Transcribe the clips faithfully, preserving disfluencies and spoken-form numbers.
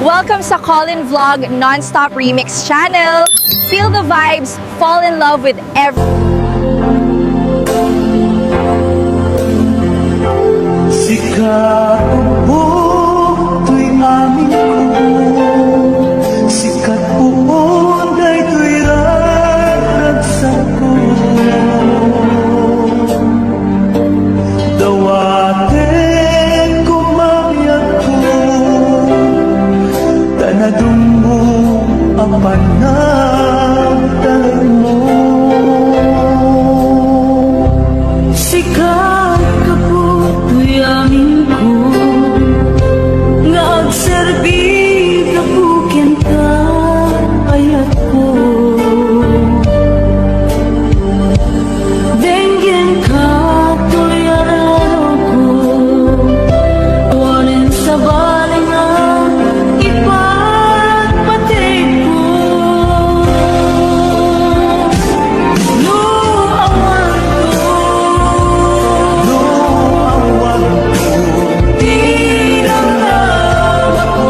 Welcome sa Colin Vlog Non-Stop Remix Channel. Feel the vibes, fall in love with every Sika, ubok toy amin ko. Sika, puon daytoy raragsakko. Dawatek ko mabiagko, ta nadummo a panagtalekmo. Sika, gapu toy amin ko, nga agserbi gapu ken ta ayatko. Denggenka, tuloy a raroko, awanen sabali nga ipagpatekko. No awanko, no awanko, di damdamako.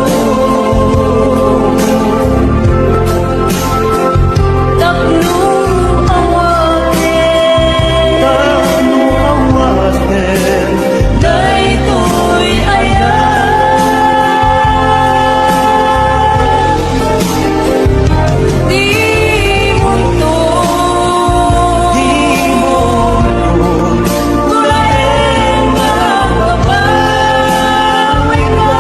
Tapno awaten, tapno awaten daytoy ayat. Dimonto, dimonto, tulaeng nga agpapamay ka.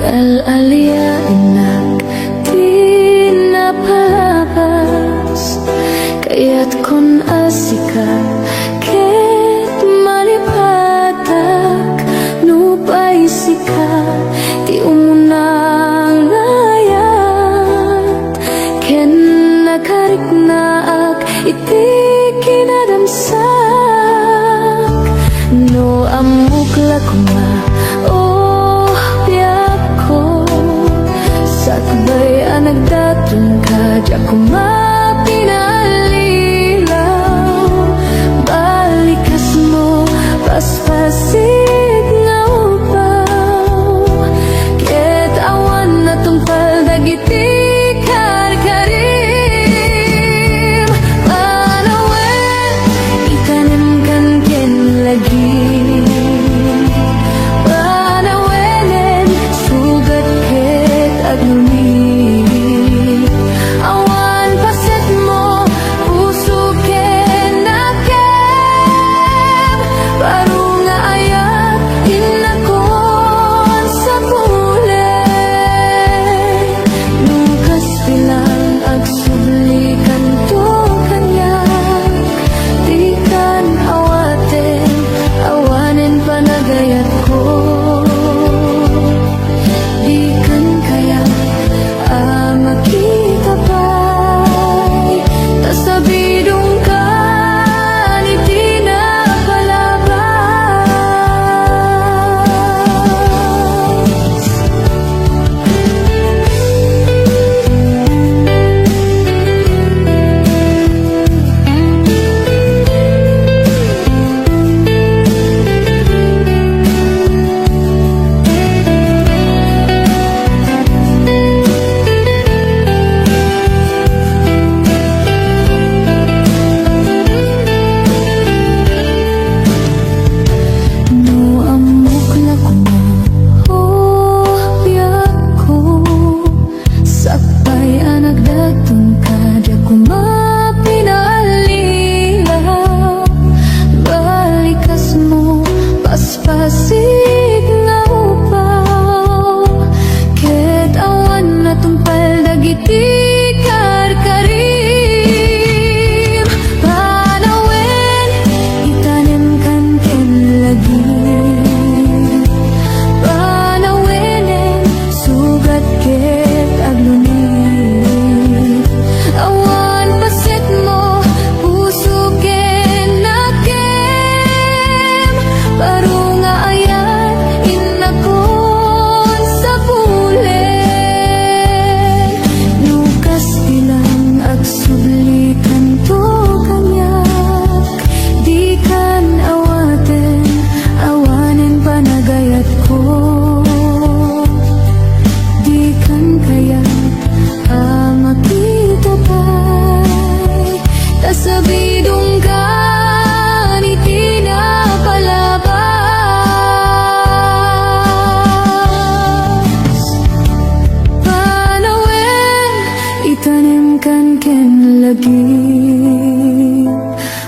Al-alianak ti napalabas, kayatkon a sika ket malipatak, nupay sika ti umuna nga ayat ken nakariknaak iti kinadamsak. No ammok la koma, oh, biagko, sakbay a nagdatonka, diak koma pinalilaw. Balikasmo, paspasig nga upaw, ket awan natungpal dagiti karkarim. Panawen, itanemkan ken lagim. Panawenen, sugat ket agurni. Awan pasetmo, puso ken nakem. Baro nga ayat Tanem kan ken lagip,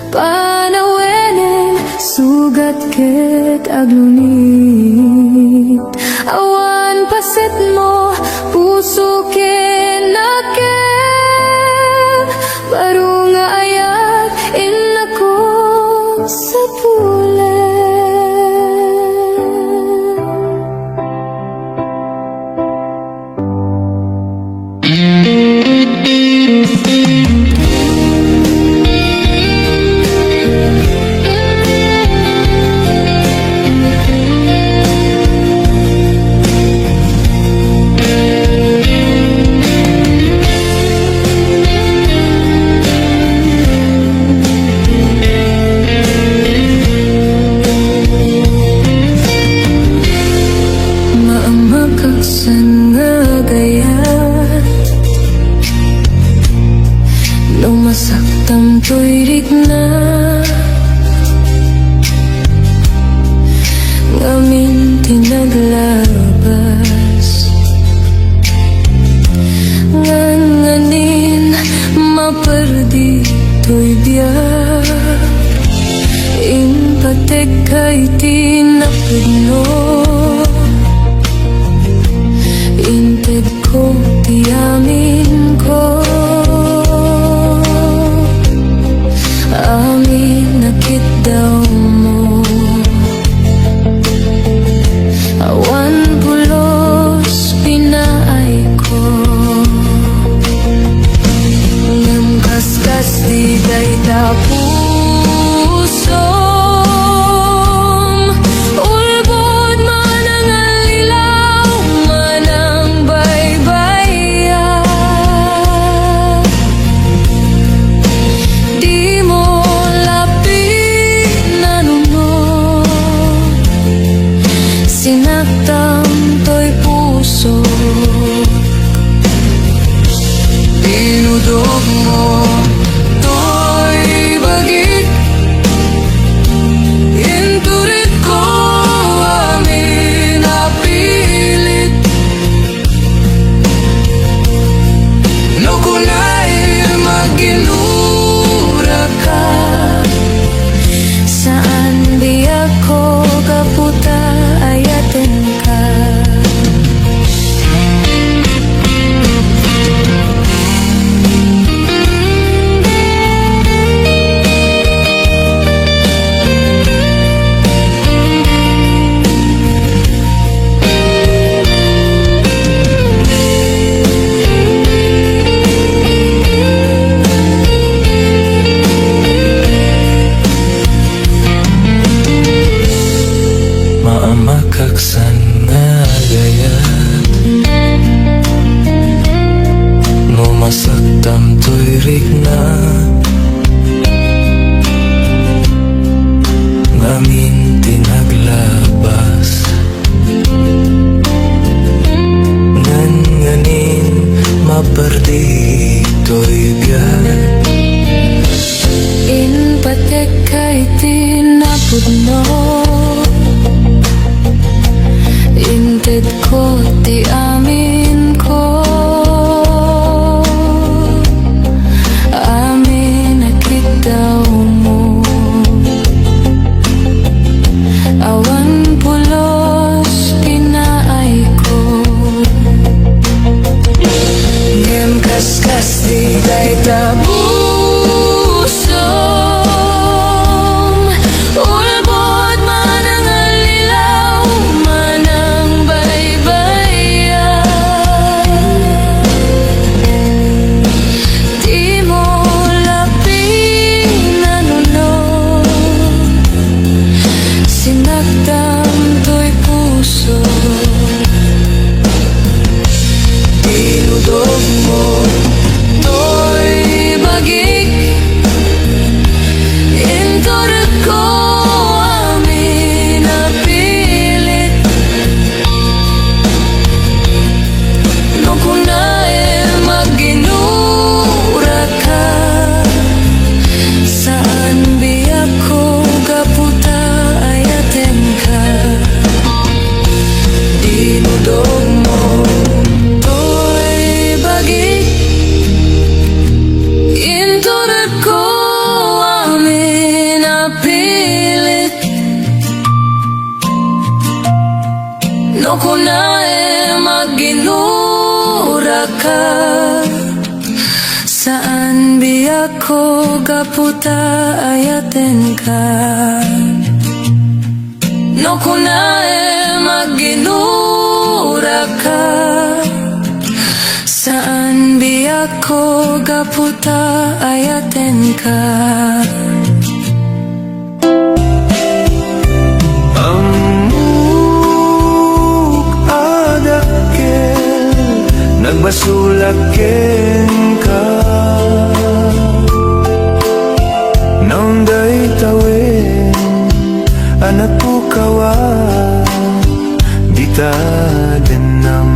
panawenem, sugat ket aglunit. Awan pasetmo, puso ken nakem, baro nga ayat, innako sapulen. Maamakaksan nga agayat, no masaktam toy rikna, ngamin ti naglabas. Ngan nganin maperdi toy biag, impatekka iti napudno. Intedko ti aminko, amin a kiddawmo. Awan pulos pinaayko, ngem kaskas ti dayta pusom, ulbod, manangallilaw, manangbaybayag. Dimo la pinanunot, sinaktam toy pusok. Dinudokmo toy bagik, inturitko amin a pilit. No kunam a ginuraka, saan biagko gapu ta ayatenka. Maamakaksan nga agayat, no masaktam toy rikna, ngamin ti naglabas. Ngan nganin maperdi toy biag. Impatekka iti napudno, intedko ti aminko, amin a kiddawmo. Awan pulos pinaayko, ngem kaskas ti dayta pusom, ulbod, manangallilaw, manangbaybayag. Dimo la pinanunot, sinaktam toy puso. Dinudokmo toy bagik. Kunaem, agginuraka. Saan biagko gapu ta ayatenka. No kunaem, agginuraka. Saan biagko gapu ta ayatenka. Ammok a dakkel, nagbasolak kenka. Naun dayta wen a napukawan, dita dennam.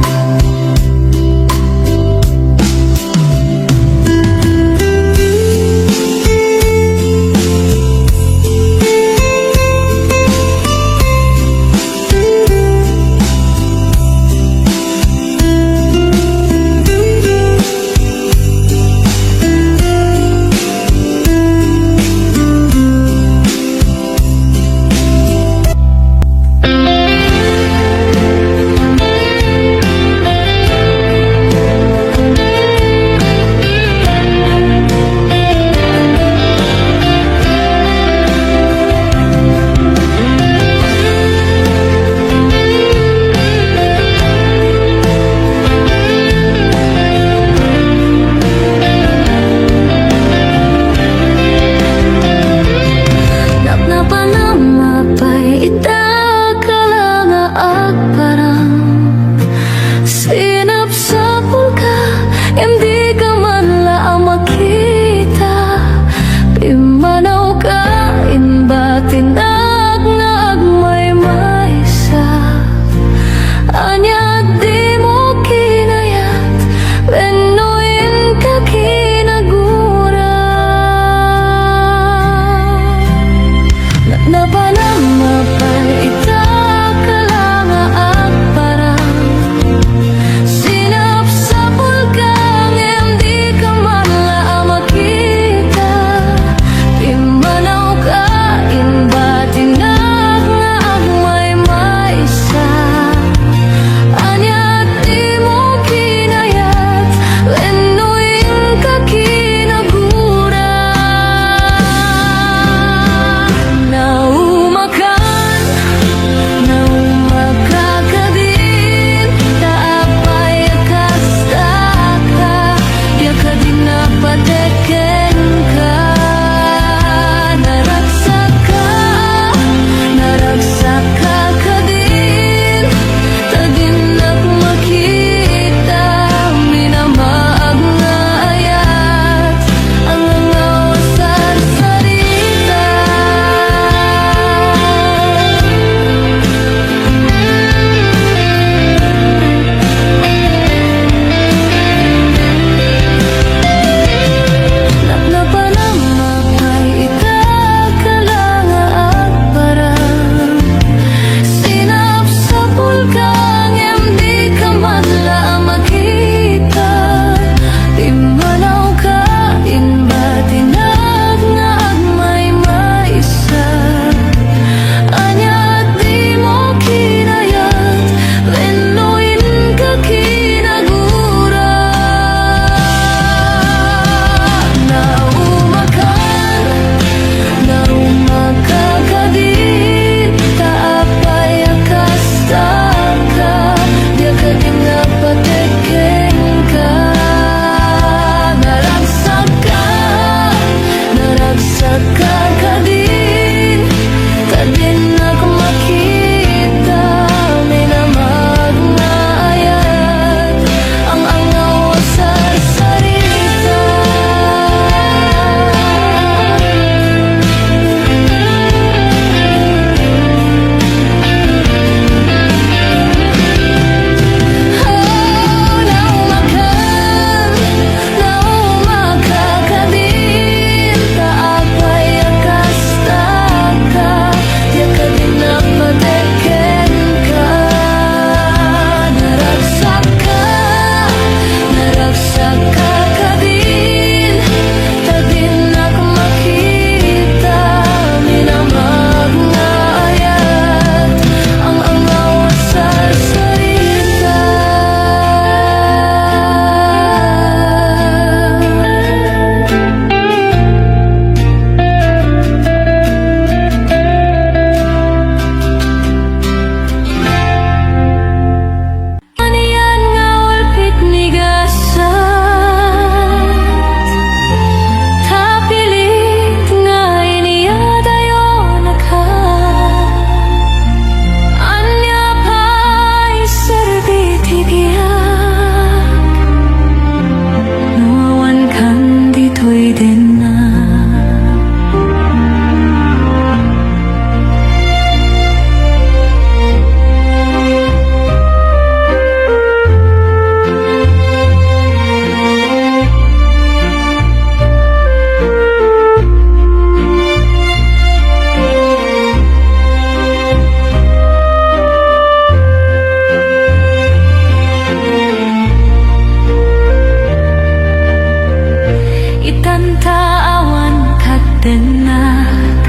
Dennak,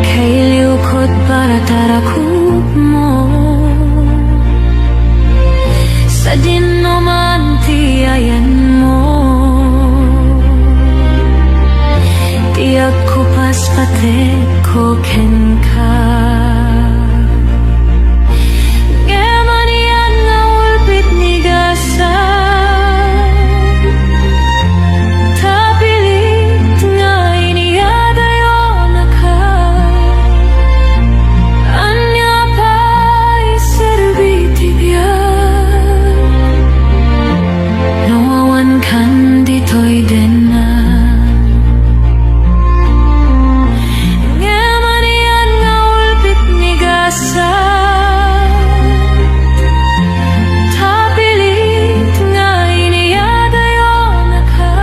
kailiwko' 'ti baratarakupmo. Sadino man ti ayanmo, ti agkupas patekko kenka. Ngem anian nga ulpit ni gasat, ta pilit nga iniadayonaka. Ania pay serbi ti biag no awankan ditoy dennak? Ngem anian nga ulpit ni gasat, ta pilit nga iniadayonaka.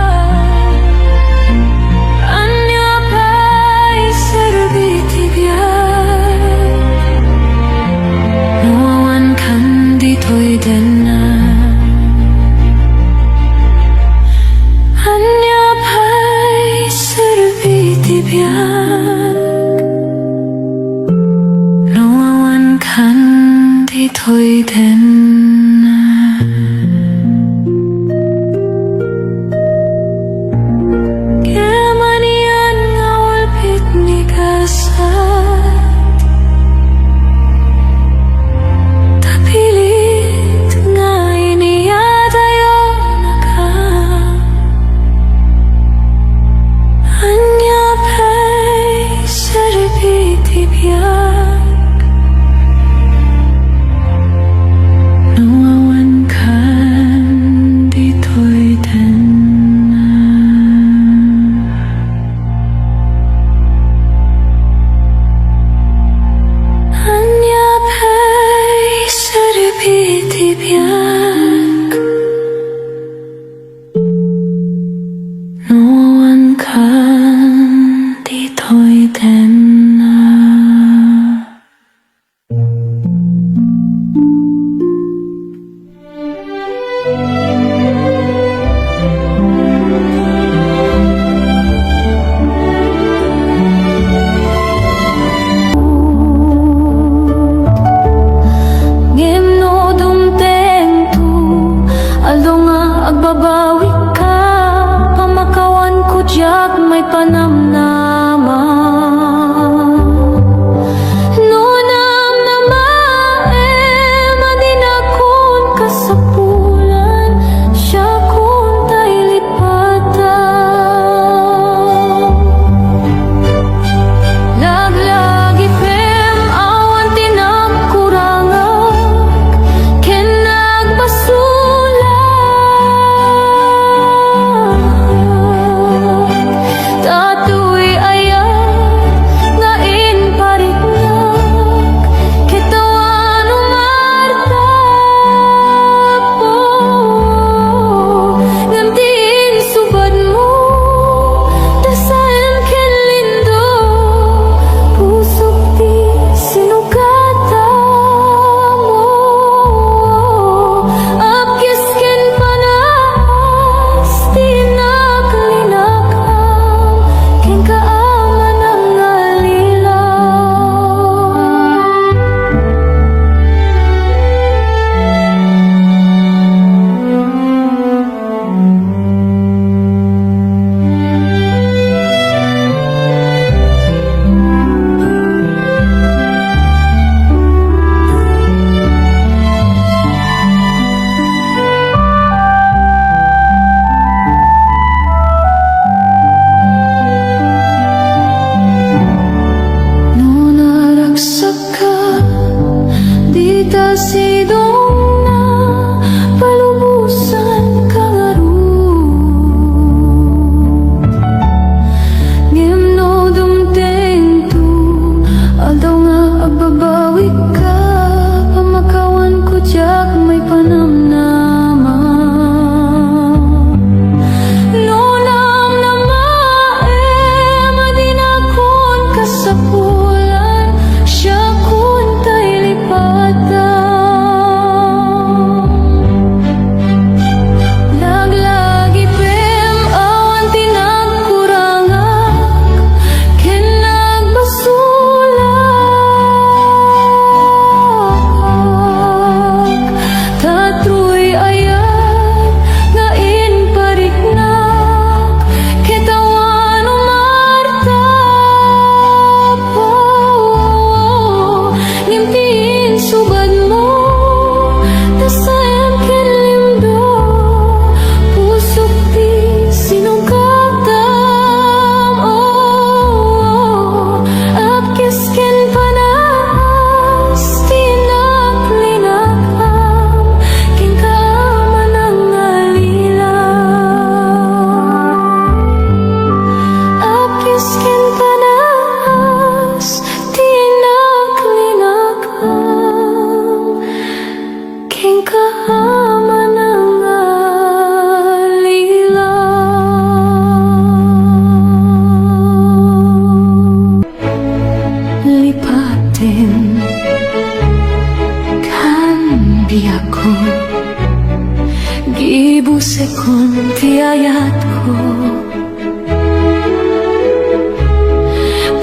Ania pay serbi ti biag no awankan ditoy dennak? Ania pay serbi ti biag no awankan ditoy dennak? Ngem anian nga ulpit ni gasat, ta pilit nga iniadayonaka. Ania pay serbi ti biag no awankan ditoy dennak? Ania pay serbi ti biag no awankan ditoy dennak? Ngem no dumtengto aldo nga agbabawika, pamakawanko diak maipanamnama. No namnamaem a dinakon kasapulan, siakon ta ilipatan. Laglagipem awan ti nagkurangak ken nagbasolak. Ta toy ti ayatko.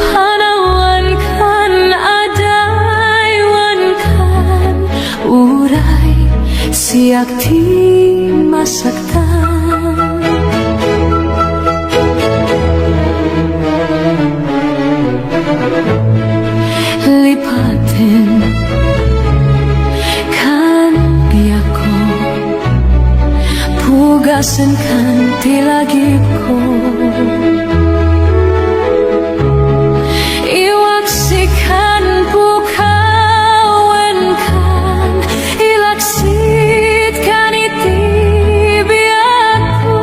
Panawankan, adaywankan, uray siak ti masaktan. Lipaten kan biagko, pugasenkan ti lagipko. Iwaksikan, pukawenkan, ilaksitkan iti biagko.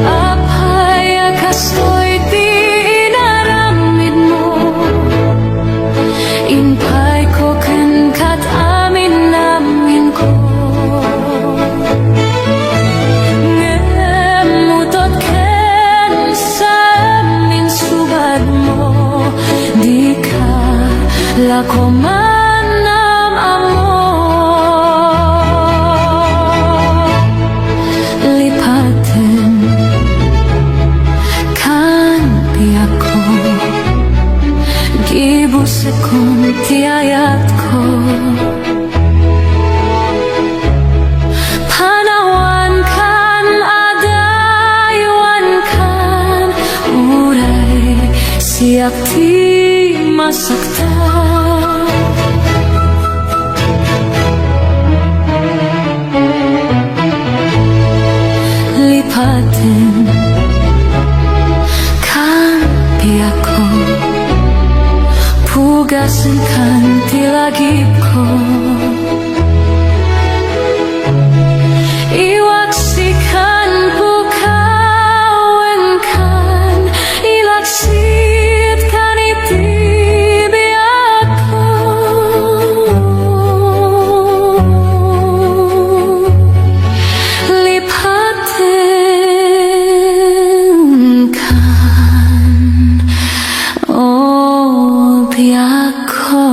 Apay a kastoy ti inaramidmo, impayko kenka ti amin-aminko. Ngem utod ken saem insubadmo, dika la koman am-ammo. Lipaten kan biagko, gibusekon ti ayatko. Panawankan, adaywankan, uray siak ti masaktan. Lipaten kan biagko, pugasenkan ti lagipko. Iwaksikan, pukawenkan, ilaksitkan iti biagko. Lipaten kan, o biagko.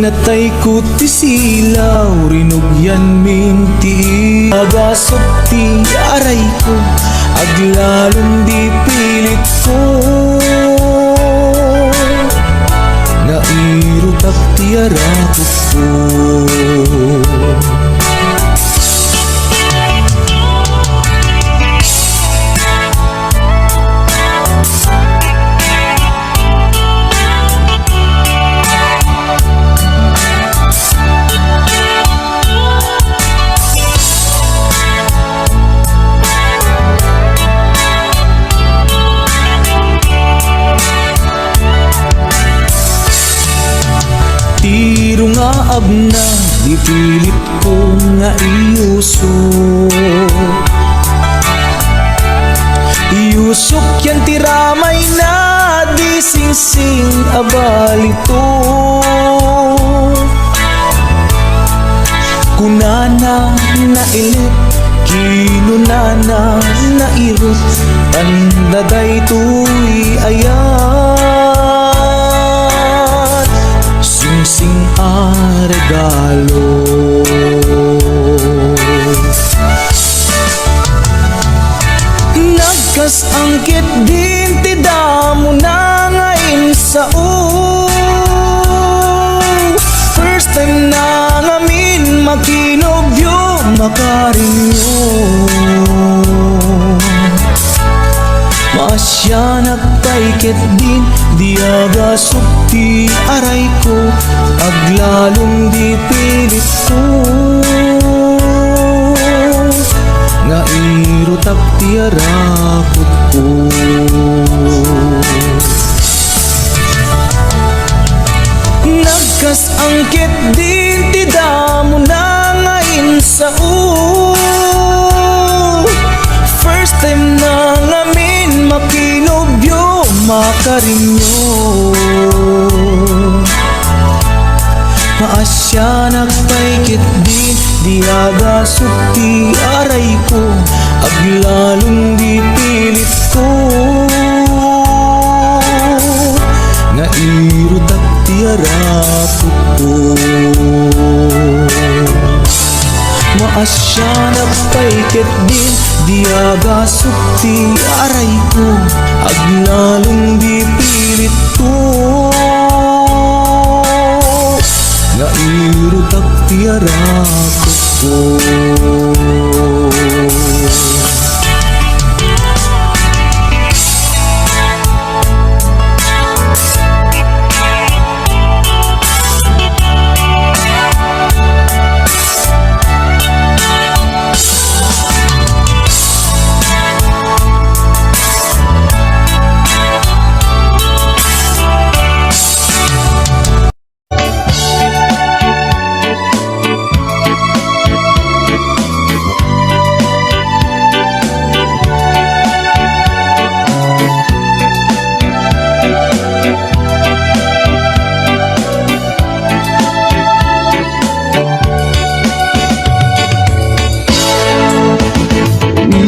Tayko ti silaw, rinugyanmin ti agasok ti arayko, aglalom di pilitko, nairutak ti arakotko. Ti rungaabna, di pilit ko nga iyusok. Iyusok yan ti ramayna, di singsing a balito. Kunana, nailet, kinunana, nairut, anda daytoy ayat. Singsing a regalo. Nagkas-angkit din ti damona nga insao. First time na ngamin makinubyo, makarinyo. Maasianak pay ketdin, di agasok ti arayko, aglalom di pilitko, nga irutak ti arakotko. Nagkas-angkit din ti damona nga insao. First time na ngamin makinubyo, makarinyo. Maasianak pay ketdin, di agasok ti arayko, aglalom di pilitko, nga irutak ti arakotko. Maasianak pay ketdin, di agasok ti arayko, aglalom di pilitko, nga irutak ti arakotko.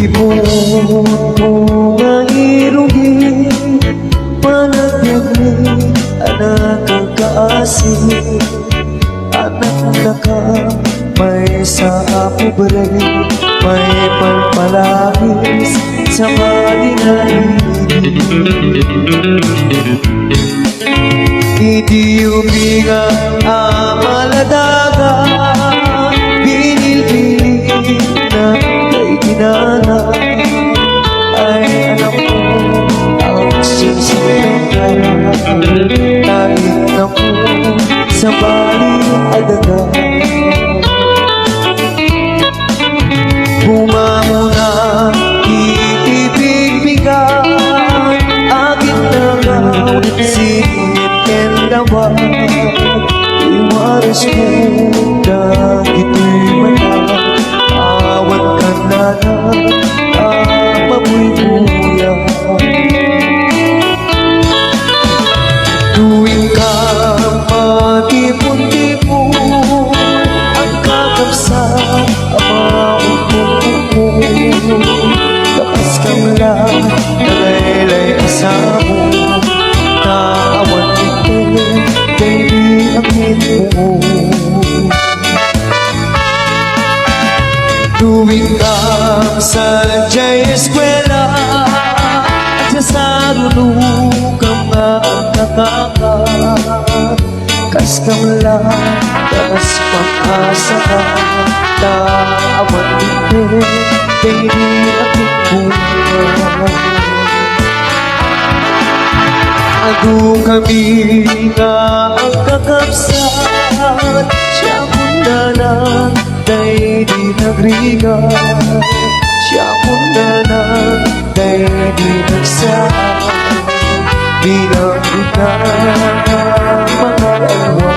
Ipon mo nga irugi, panagbiagmi a nakakaasi. Anaknaka, maysa a pobre, maipalpalangis sa malinaligi. Iti ubing a maladaga, binilbilinna daydi nana. Ay, anak ko, ang singsing ka, kahit na ko sa bali a daga. Bumangona iti bigbigan, agin-agaw, sinit ken lawa. Iwares mo dagitoy mata, awan kannana a mabuybuya. Tuwing ka matipon-tipon, ang kakabsat a maupo-upo, kapas kam la nalaylay a sabong, ta awan iti daydi a Duwingkam sadiay eskuela, agsasarunokam nga agkakaka. Kaskam la, kas pang-asaka, ta awan daydi a kinbunga. Adu kami nga agkakabsat, siak kunana, daydi nagrigat, siak kunana, daydi nagsaan, bilang ita, mga alwan.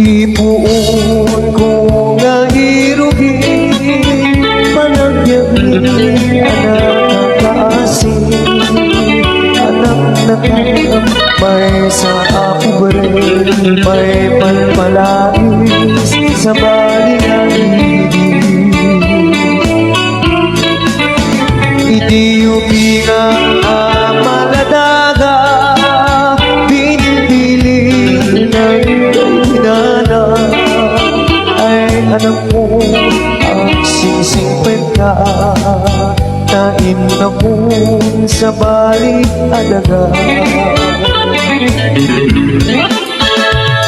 Ipuon ko nga irugi, panagbiag mi a nakakaasi. Anak na ka, maysa a pobre, may palpalais, sabali nga idi. Iti ubing a maladaga, binilbili ng inana. Ay, anak mo, agsingsingpet ka, ta innakon sabali a daga.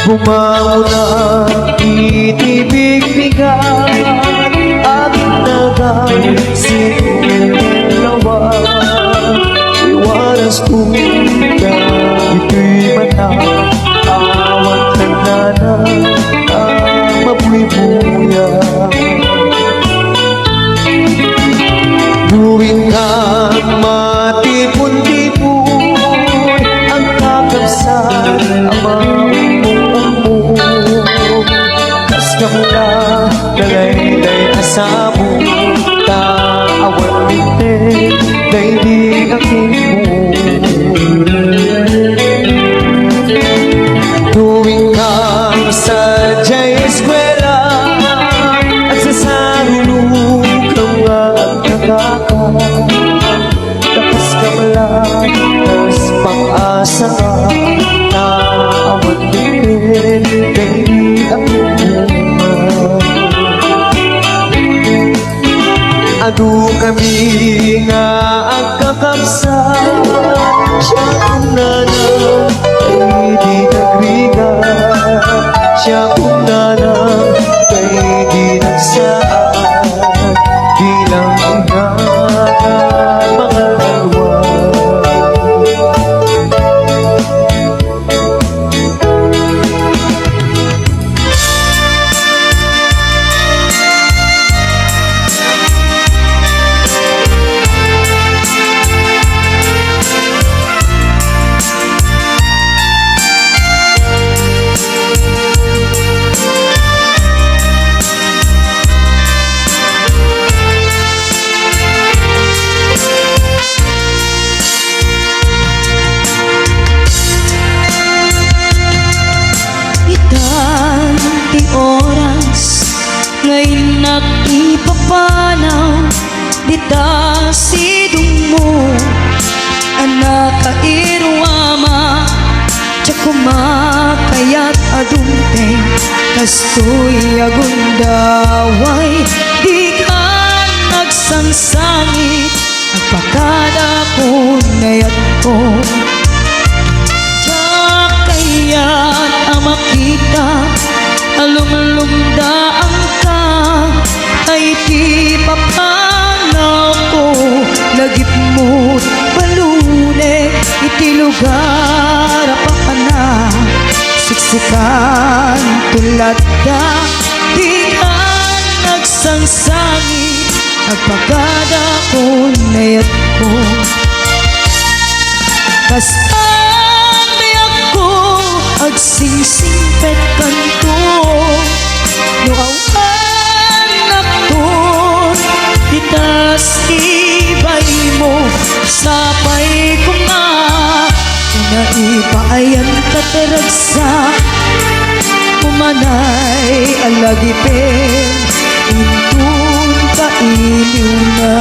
Bumangon iti bigbigan, agnagan, sinilawag. Iwaras ko dagitoy mata, awan tagnanan a mabuybuya. Duwingkam matipon-tipon, agkakabsat a maammo-ammo. Kaskam la, dagayday a sabong, ta awan bitbit daydi a kinbunga. Duwingkam sadiay eskuela, agsasarunokam nga agkakaka. Kaskam la, kas pang-asaka, ta awan bitbit daydi a kinbunga. Adu kami nga agkakabsat, siak kunana, daydi nagrigat, siak kunana, daydi nagsaan, bilang ina, mga alwan. Itan ti oras nga innak ipapanaw dita sidongmo a nakairuama. Diak koma kayat a dumteng kastoy a gundaway. Dikan agsangsangit, agpakada kunayatko. Diak kayat a makita a lumlumdaanka. Ay ti papanawko, lagipmo't balune iti lugar a papanak. Siksikan ti latda, dikan agsangsangit, agpakada kunayatko. Kastan biagko, agsingsingpetkanto, no awan nakto Ibay mo, sapay koma, naipaayanta ti ragsak, umanay a lagipen, inton kailiwna.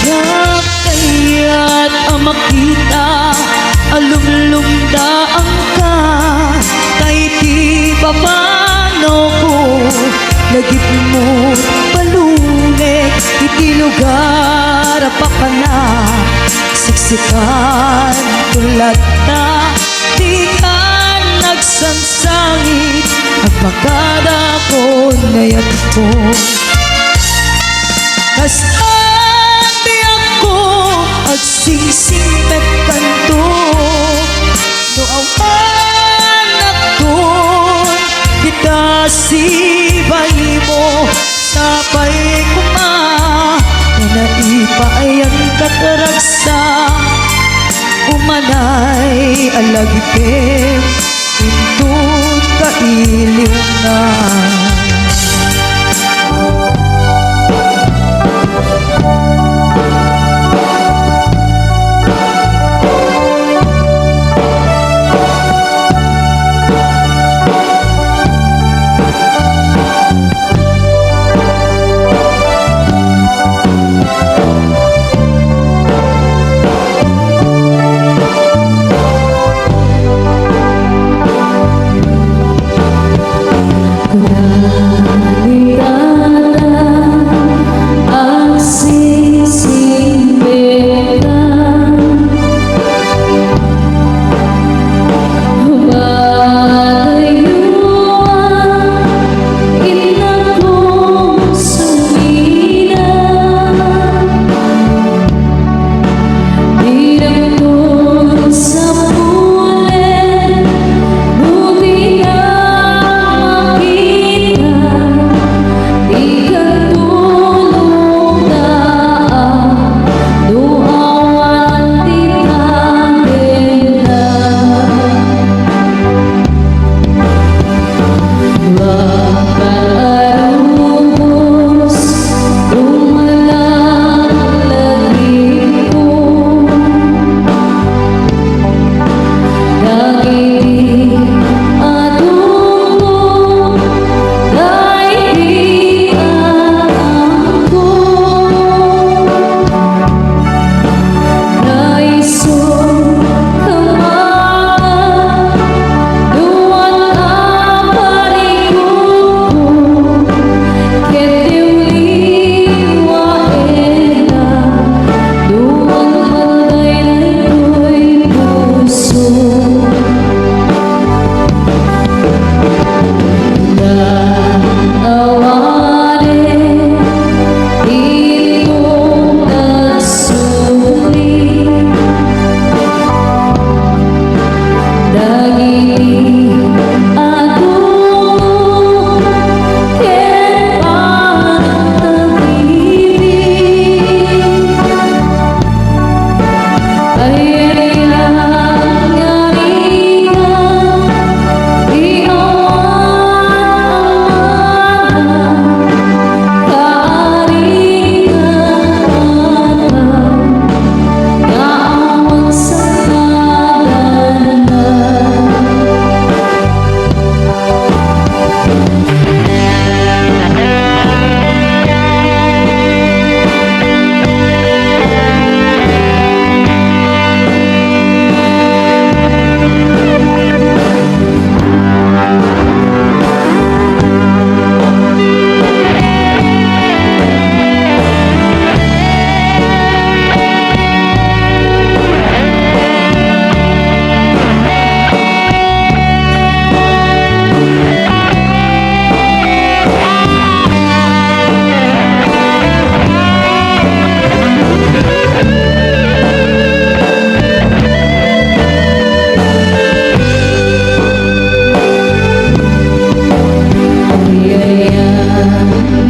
Diak kayat a makita a lumlumdaanka, ta iti papanawko, lagipmo balunek iti lugar a pakana, siksikan, tulatta, dikan agsangsangit, agpakadakon nga yatko. Kas-an ti agko, agsingsingpetkanto. No awan agko, dita sibay mo, sapay koma, nga naipaayanta ti ragsak, umanay a lagipen, inton kailiwna.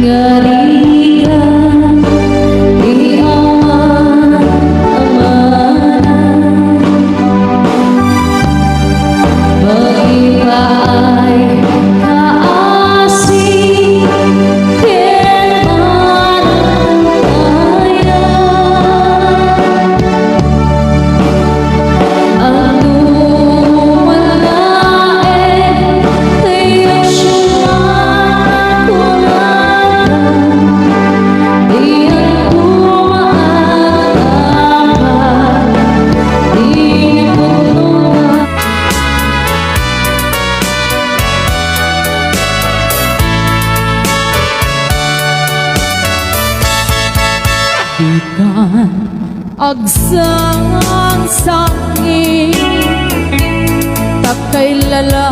Ngarigan ti awan amana, maipaay kaasi ken managaya. Ditan agsangsangi, ta kailala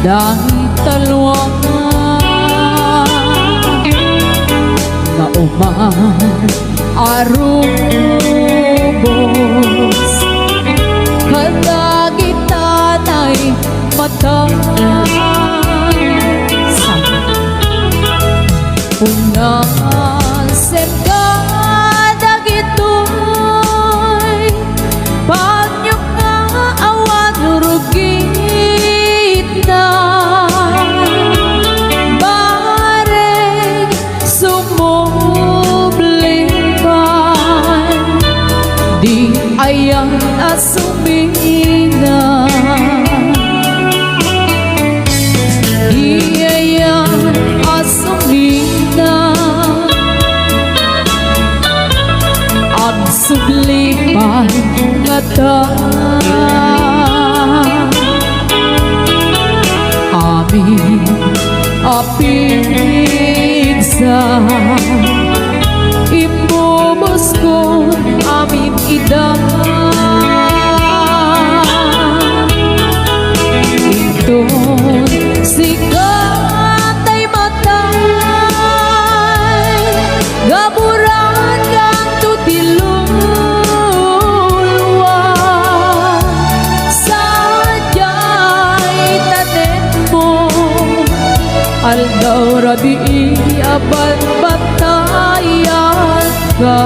dayta luanga nga uman a rubos kadagita nay mata. Unasem kadagitoy panyo nga awan rugitna. Bareng sumubli pay di ayan a sumina. Di ayan a sumina. Agsubli pay ngata. Amin a pigsa, imbubuskon amin ida. Inton sika tay matay, gaburan kanto ti luluwa. Sadiay tanemmo, aldaw rabii a banbantayan ka.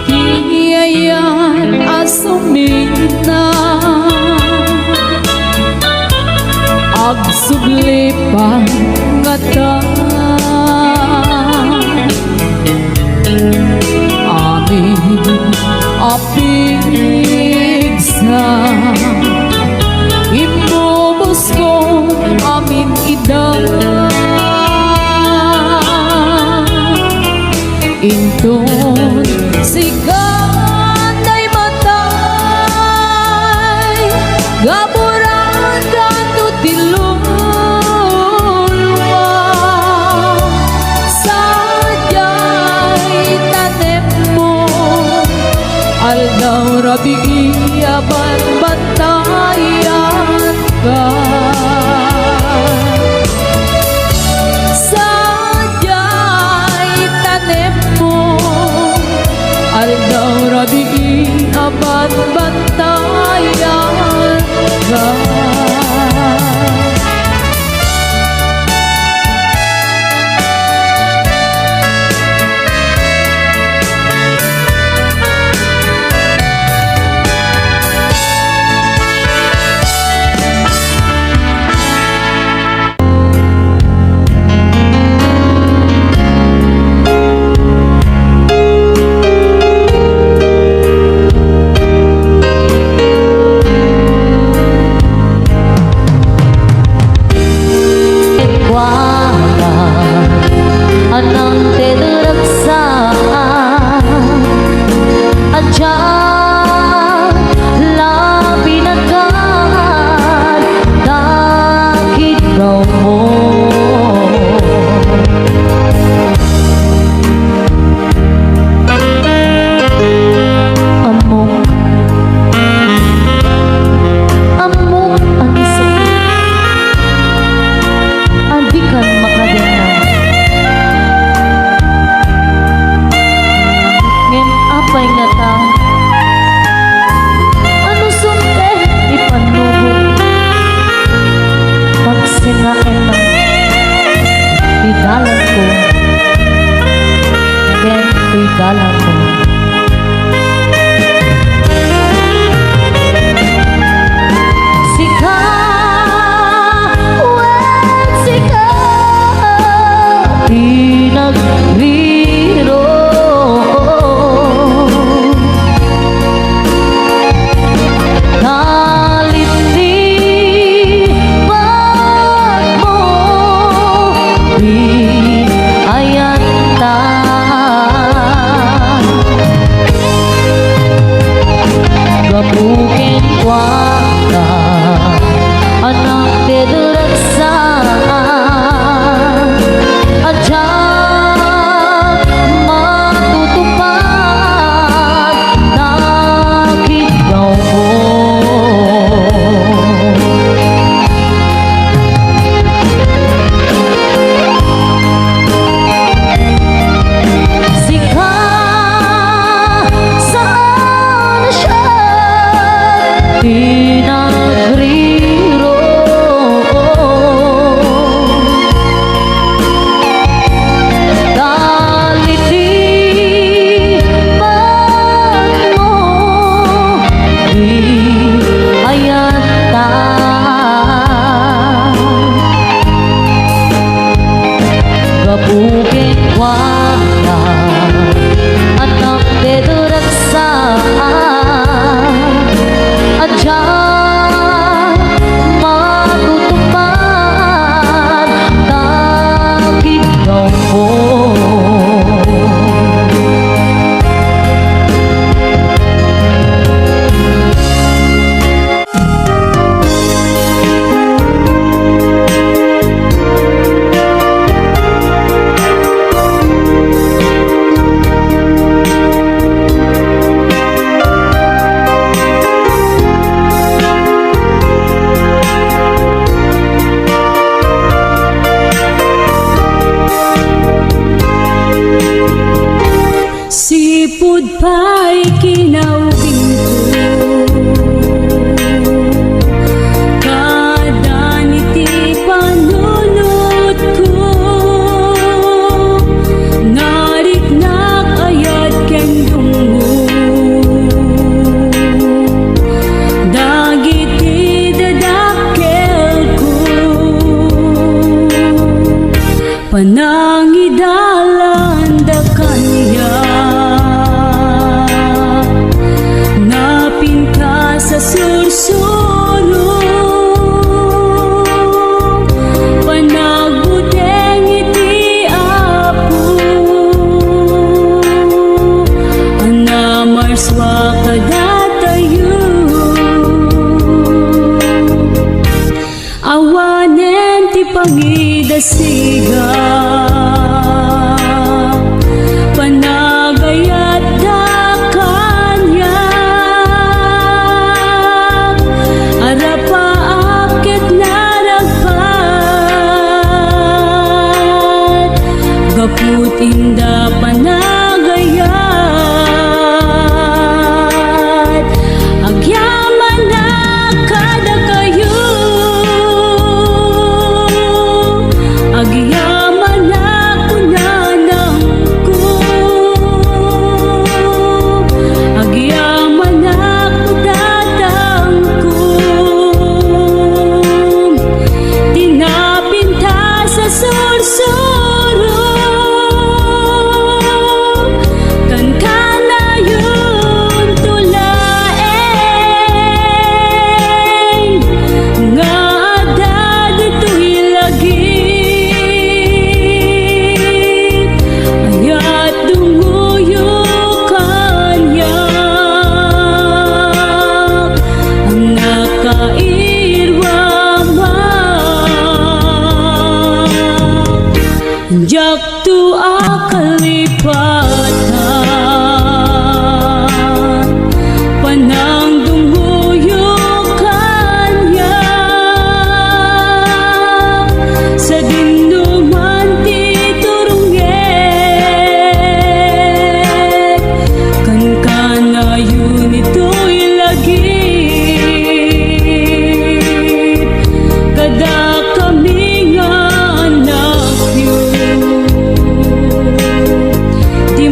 Ti ayan a sumina, agsubli pay ngata. Amin a pigsa, imbubuskon amin ida. Inton sika tay matay, gaburan kanto ti luluwa. Sadiay tanemmo, aldaw rabii a banbantayan ka. Sadiay tanemmo, aldaw rabii a banbantayan ka. Wana, Anak Pedro Ragsaan, a diak matutupad ta kidawko. Sipud pay kinaubingko, kadan iti panunotko, nariknak ayat ken dungngo dagiti dadakkelko. Panangidalanda kaniak, napintas a sursuro, panagbuteng iti Apo, a namarsua kadatayo. Awanen ti pangidasiga, panagayatda kaniak, arapaak ket naragpat, gapu ti inda panagayat. Agyamanak kadakayo, agyamanak kunanangko, agyamanak tatangko, ti napintas a sursuro. Kankanayon to laeng nga adda ditoy lagip, ayat dungoyo kaniak, a nakairwamak. Diakto a kalipatan, panangdungoyo kaniak, sadinoman ti turongek, kankanayon itoy lagip. Kadakami nga annakyo, ti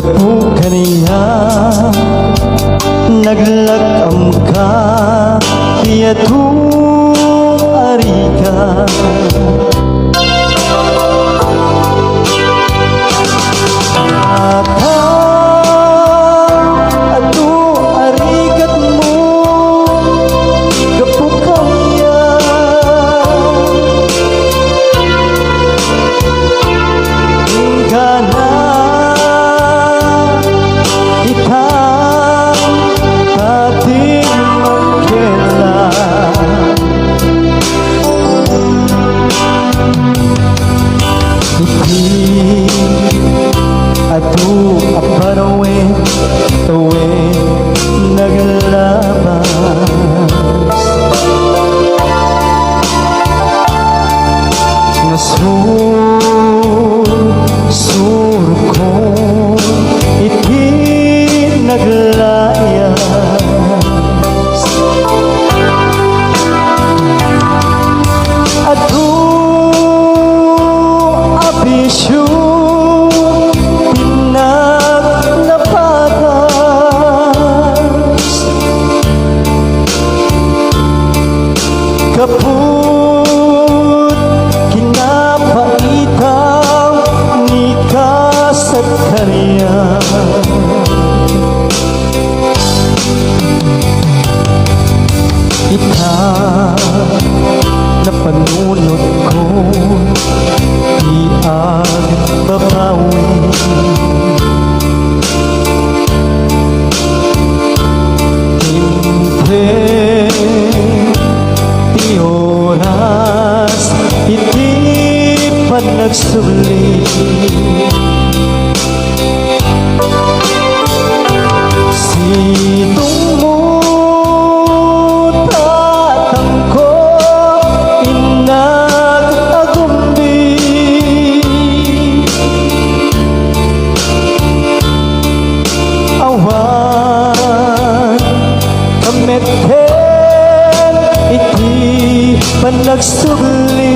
Gapu kaniak, naglak-amka, ti adu a rigat. Ata, adu a rigatmo, gapu kaniak. Inggana ita, ta dimmakela. Iti adu a panawen, tawen naglabas. Nga sur-, surko iti naglayas. Adu a bisio ti nagnapatas. Gapu ti kinapaitam ni Zacarias. Ita, napanunotko ti agbabawi. Timpen ti oras iti panagsubli. Sidongmo, tatangko, innak a gumbi. Awan a metten iti panagsubli.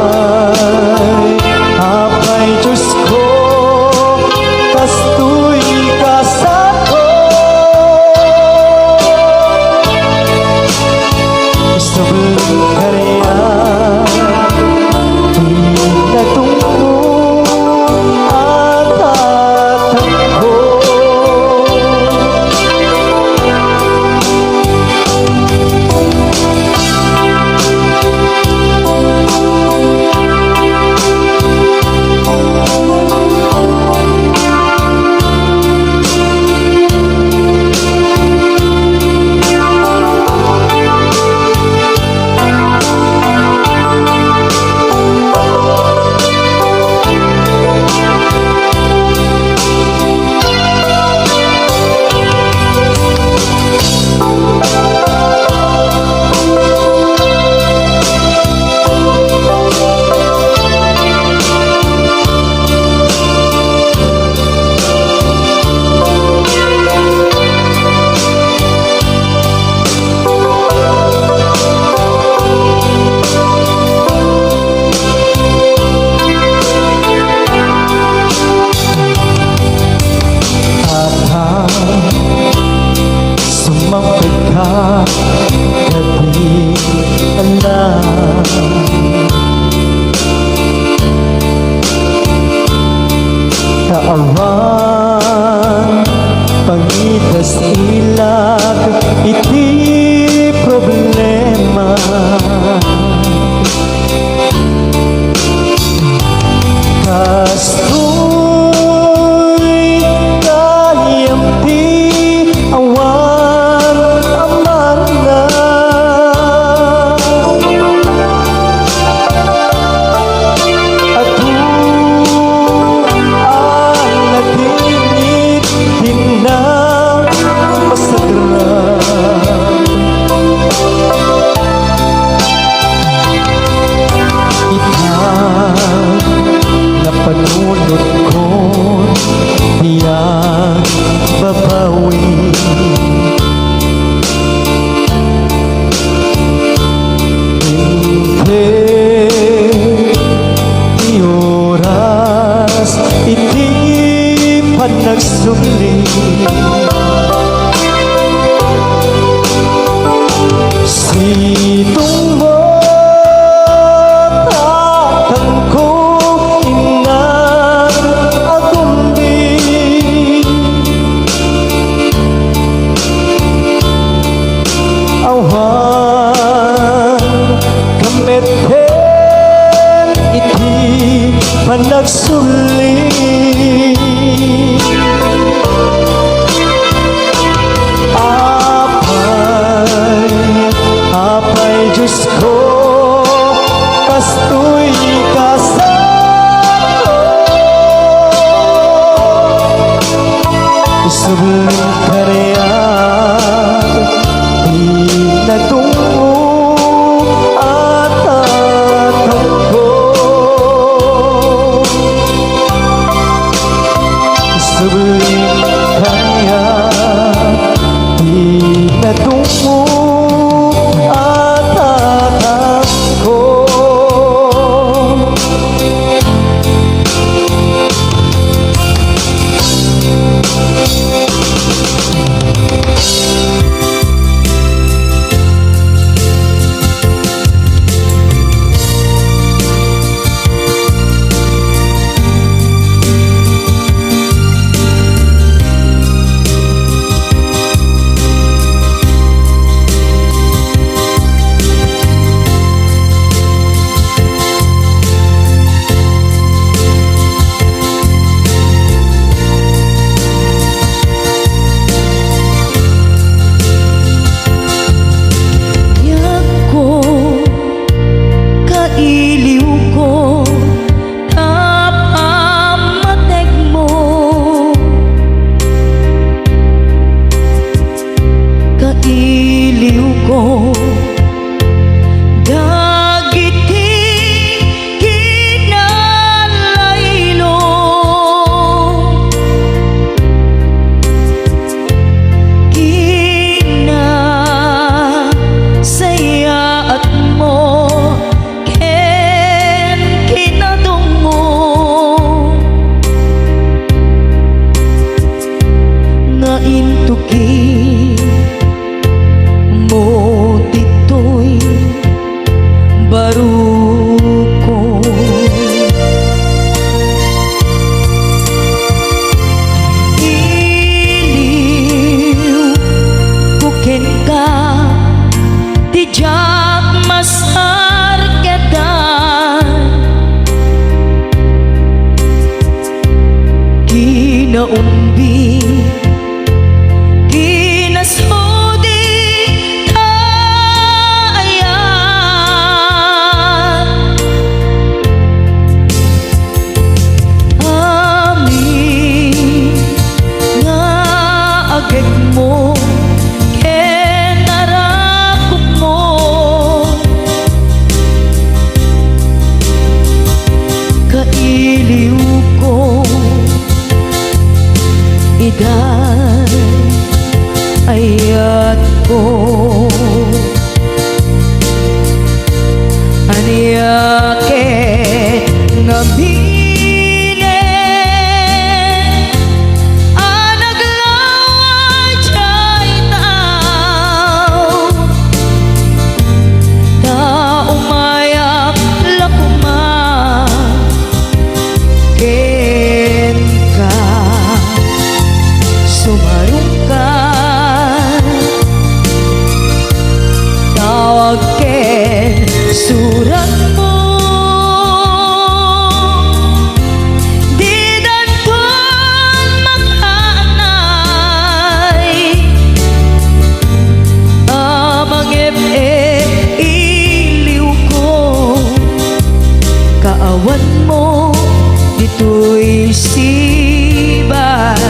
Apay, Apay Diosko, kastoy kasako. Isubli kaniak ti natungko a tatangko. Agsubli. Apay, apay, Diosko, kastoy kasano. Subli kaniak ti nadungngom a tatangko. Subli kaniak ti nadungngom a tatangko. Yagko, kailiwko, ta pammategmo. Kailiwko, dagiti kinalaylo. Kinasayaatmo ken kinadungmo nga intuki mo ditoy barukon. Iliwko kenka ti diak masarkedan. Kinaumbi, kinasudi, ta ayan. Amin nga agekmo ken arakupmo, kailiwko, iday ayatko. Ania ket ngamin a naglawa diay tao, ta umayak la koma kenka, sumarungka, tawag ken suratmo. Didanton makaanay a mangep-ep iliwko, kaawanmo ditoy sibay.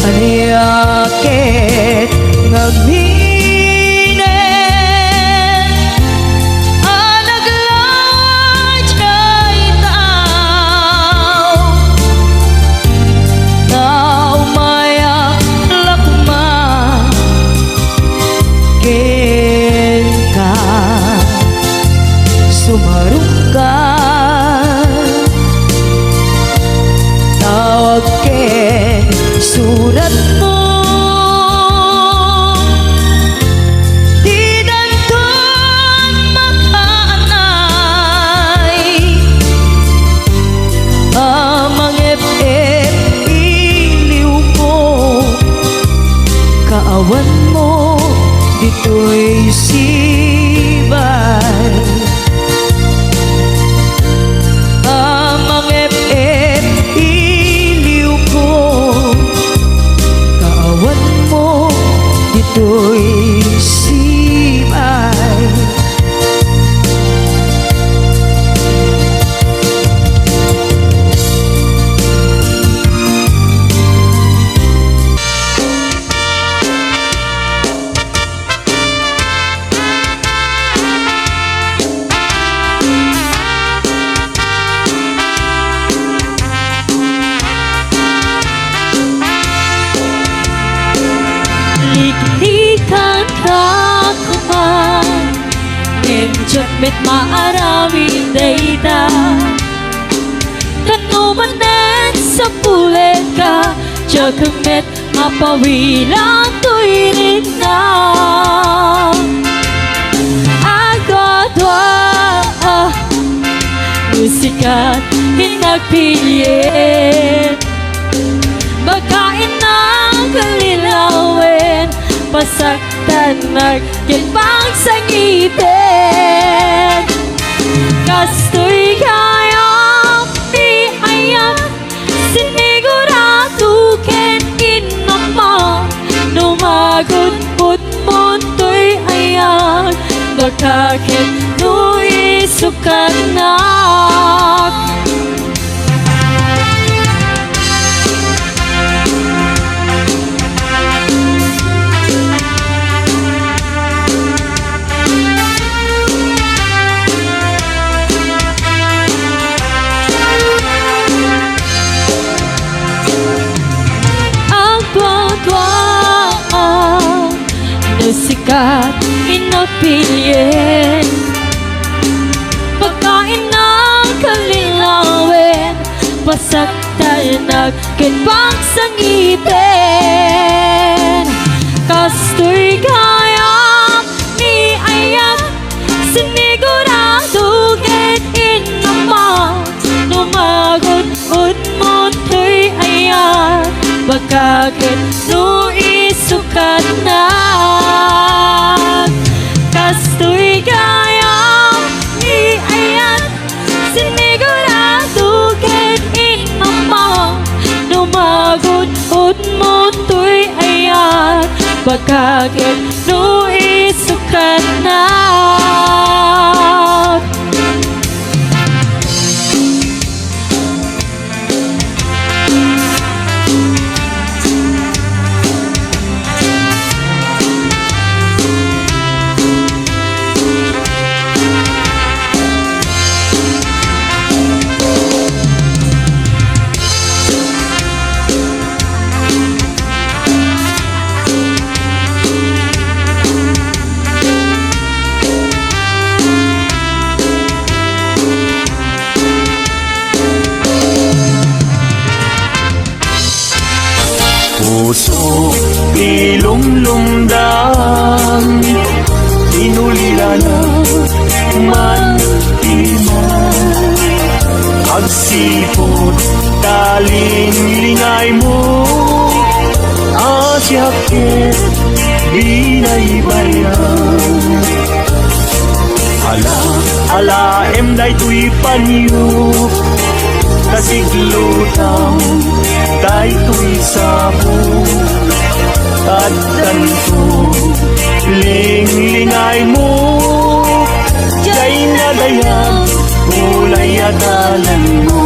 Ania ket ngaminen a naglaydaydaw, ta umayak lakma kenka, sumarungka, tawag ken suratmo. Didanton makaanay a mangep-ep iliwko, kaawanmo ditoy sibay. A mangep-ep iliwko, kaawanmo ditoy sibay. Liklikanka koma, ngem diak met maaramid dayta. Kano manen sa pulenka, diak met mapawilan toy rikna. Agwadwa, ah, no sika ti nagpiliet, baka innak lilawen, pasaktanak ken pagsangiten. Kastoy gayam ti ayat, sinigurado ken innama, no magud-udmon toy ayat, baka ket no isukatnak. Agwadwa, no sika ti nagpiliet, baka innak lilawen, pasaktanak ken pagsangiten. Kastoy gayam ti ayat, sinigurado ket innama, no magud-udmon toy ayat, baka ket no isukatnak. Kastoy gayam ti ayat, sinigurado ket innama, no magud-udmon toy ayat, baka ket no isukatnak. Puso ti lumlumdam, inulilana man ti man. Agsipud ta linglingaymo, a siak ket binaybayan. Ala, alaem daytoy panyo, ta siglutam daytoy sapo. Addanto, linglingaymo, diay nadayag, ulay a dalanmo.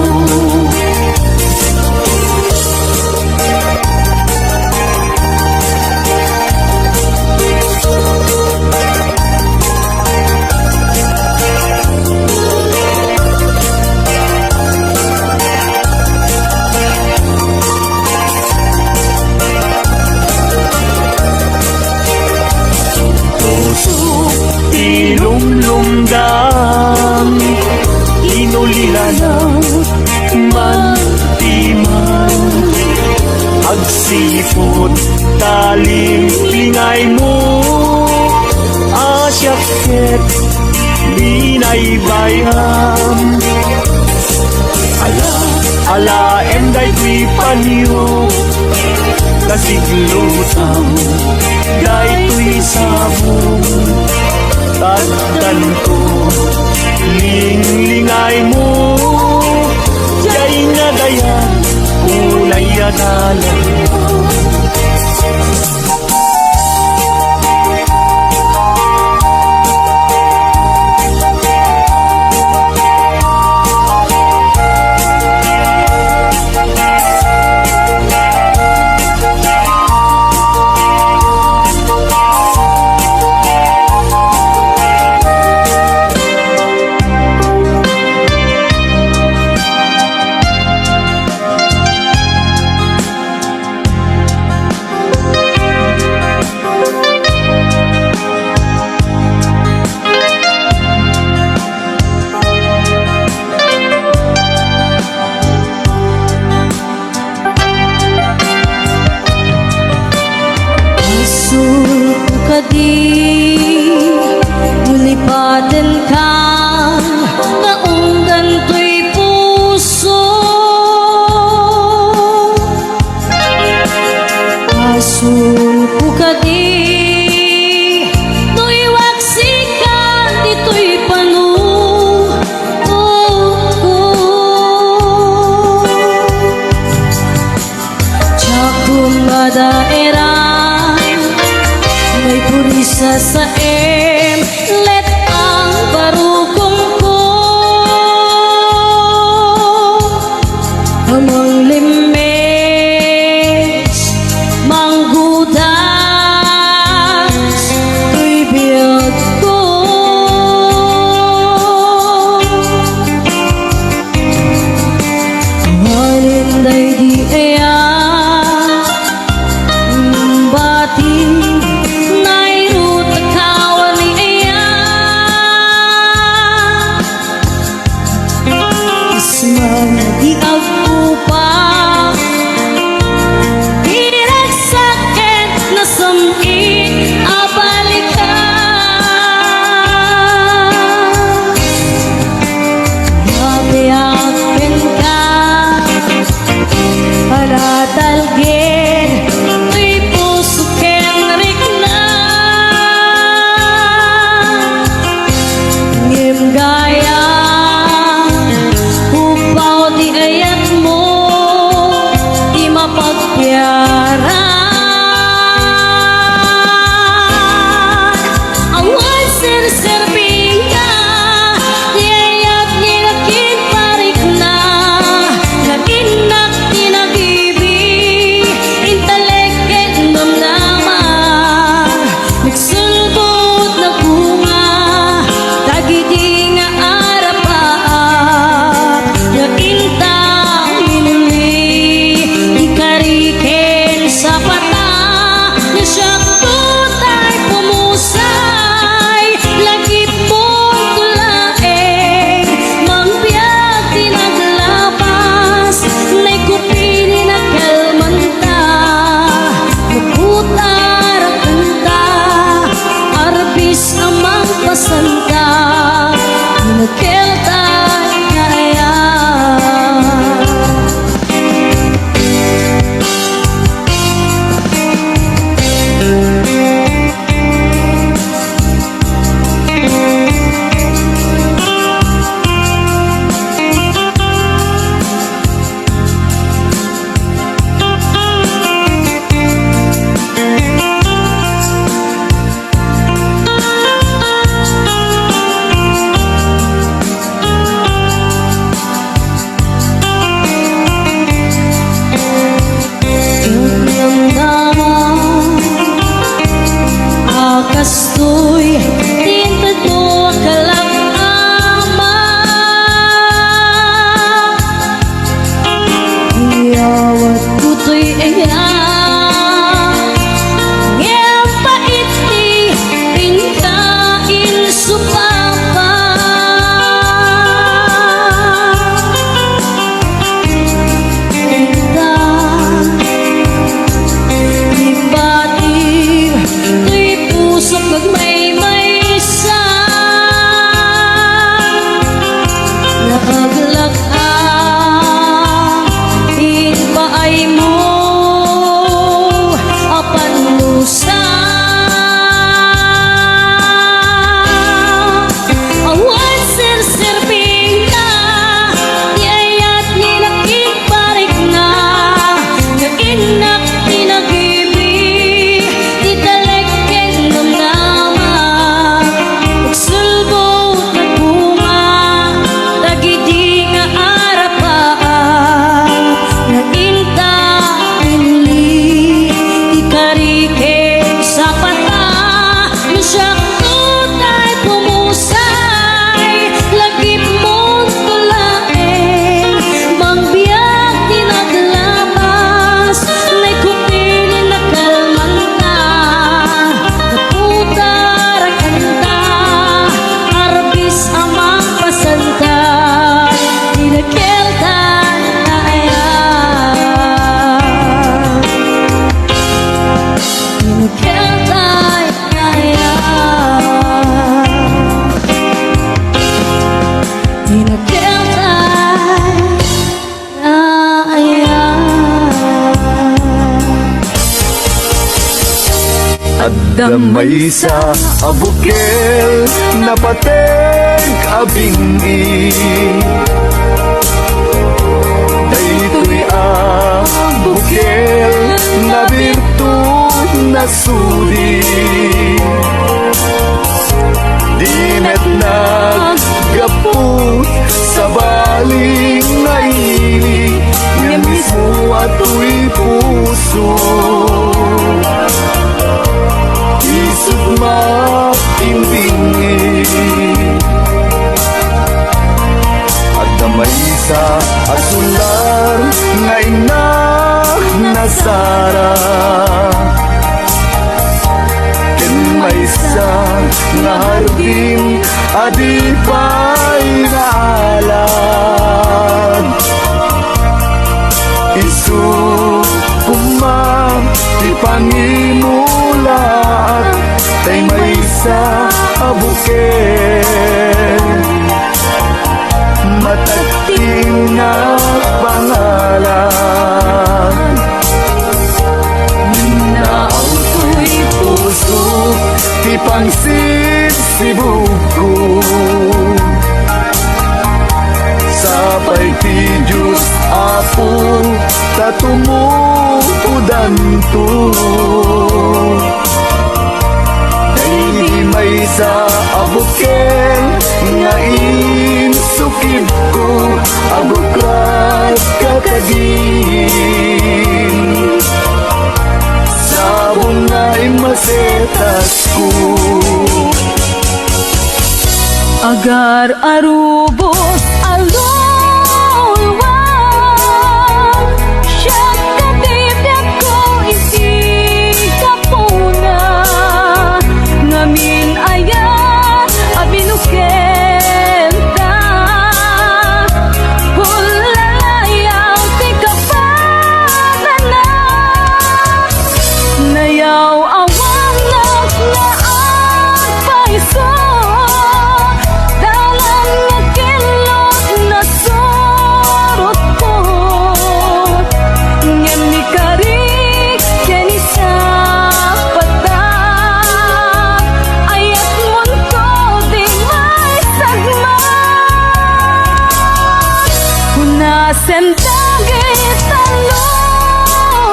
Iput ta linglingaymo a siak ket binaybay-am. Ala, alaem daytoy panyo, kasiglutam daytoy sabong. Tagdanto, linglingaymo, diay nga dayan, unay a dalan. Isu kadi, lipatenka, nga unggan toy puso. Pasulko kadi, no iwaksikan ditoy panunotko. Diak madaeran, may puri sasaem, let-ang barukongko. Manglimmes, manggudas toy biagko. Awanen daydi aya, bati, nairutaka Adda maysa a bukel napateg a bing-i. Daytoy a bukel nabirtud nasudi. Di met naggapu, sabali nga ili, ngem mismo a toy puso. Isut' makimbing. Adda maysa a sular nga innak nasara. Ken maysa nga hardin a di pay naalad. Isu koma ti pangimulaak, tay maysa a bukel. Matagting nga pangalan. Naaw toy puso ti pangsibsibugko. Sapay ti Dios, Apo, ta tumuodanto. Daydi maysa a bukel nga insukibko, a buklat kakadin. Sabong nga immasetasko. Agar a rubos a luluag, siak a ti biagko iti gapuna. Ngamin aya a binukenta, hulalayaw ti kapadanna. Nayaw-awanak nga agpayso, dalan nga kinlot nasurotko. Ngem ni Kari ken ni Sapata, ayatmonto di maisagmak. Hunasen dagita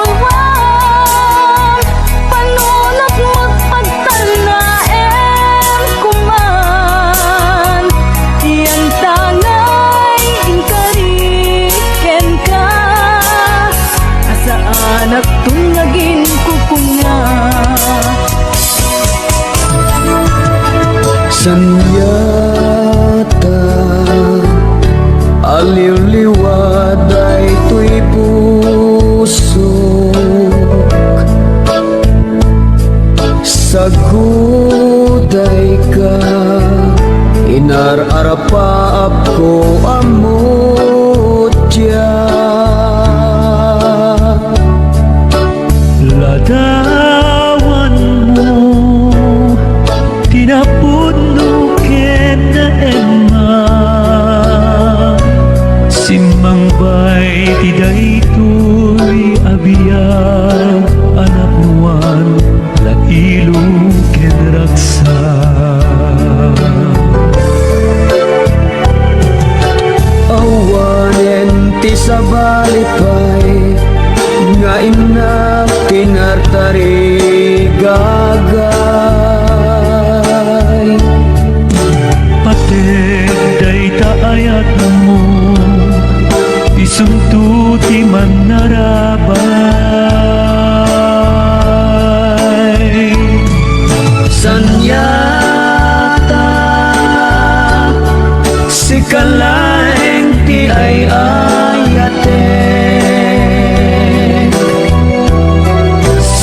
luluag, panunotmo agtannaem koman. Yantangay inkari kenka, a saanakton nga aginkukuna. Saniata a liwliwa daytoy pusok. Sagudayka, inar-arapaapko a mudia. Ladawanmo ti napudno ken naemma. Simmangbay ti daytoy a biag a napnoan la ilo ken ragsak. Awanen ti sabali pay nga innak ti nartarigagay. Pateg dayta ayatmo, isunto ti mannarabay. Saniata, sika laeng ti ay-ayatek.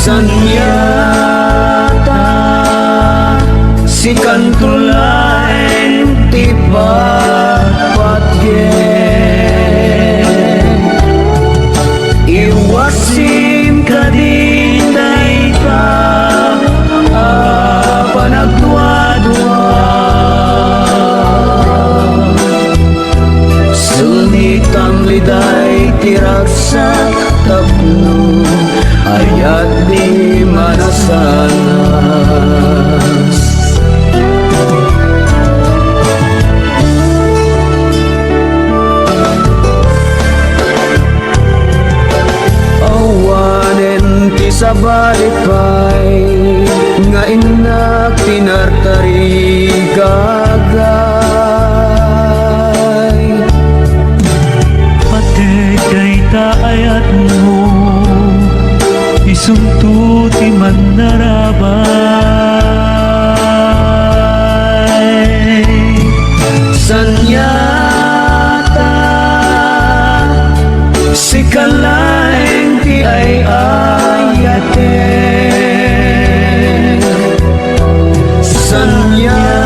Saniata, sikanto laeng ti patpatgek. Iwasim kadin dayta a panagduadua. Sunitam liday ti ragsak tapno ayat di manasana. Sabali pay nga innak ti nartarigagay. Pateg dayta ayatmo, isunto ti mannarabay. Saniata, sika laeng ti ay-ayaten. Saniata,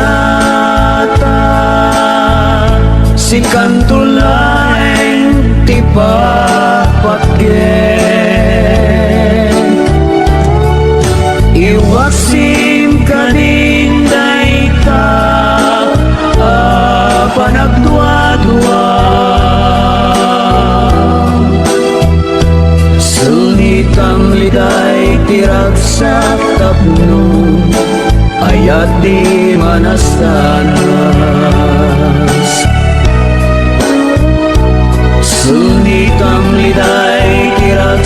sikanto laeng ti pakpakgen. Iwaksim kadin dayta a panagduadua. Sunitam liday ti ragsak tapno ayat di manasanas. Sunitam liday ti ragsak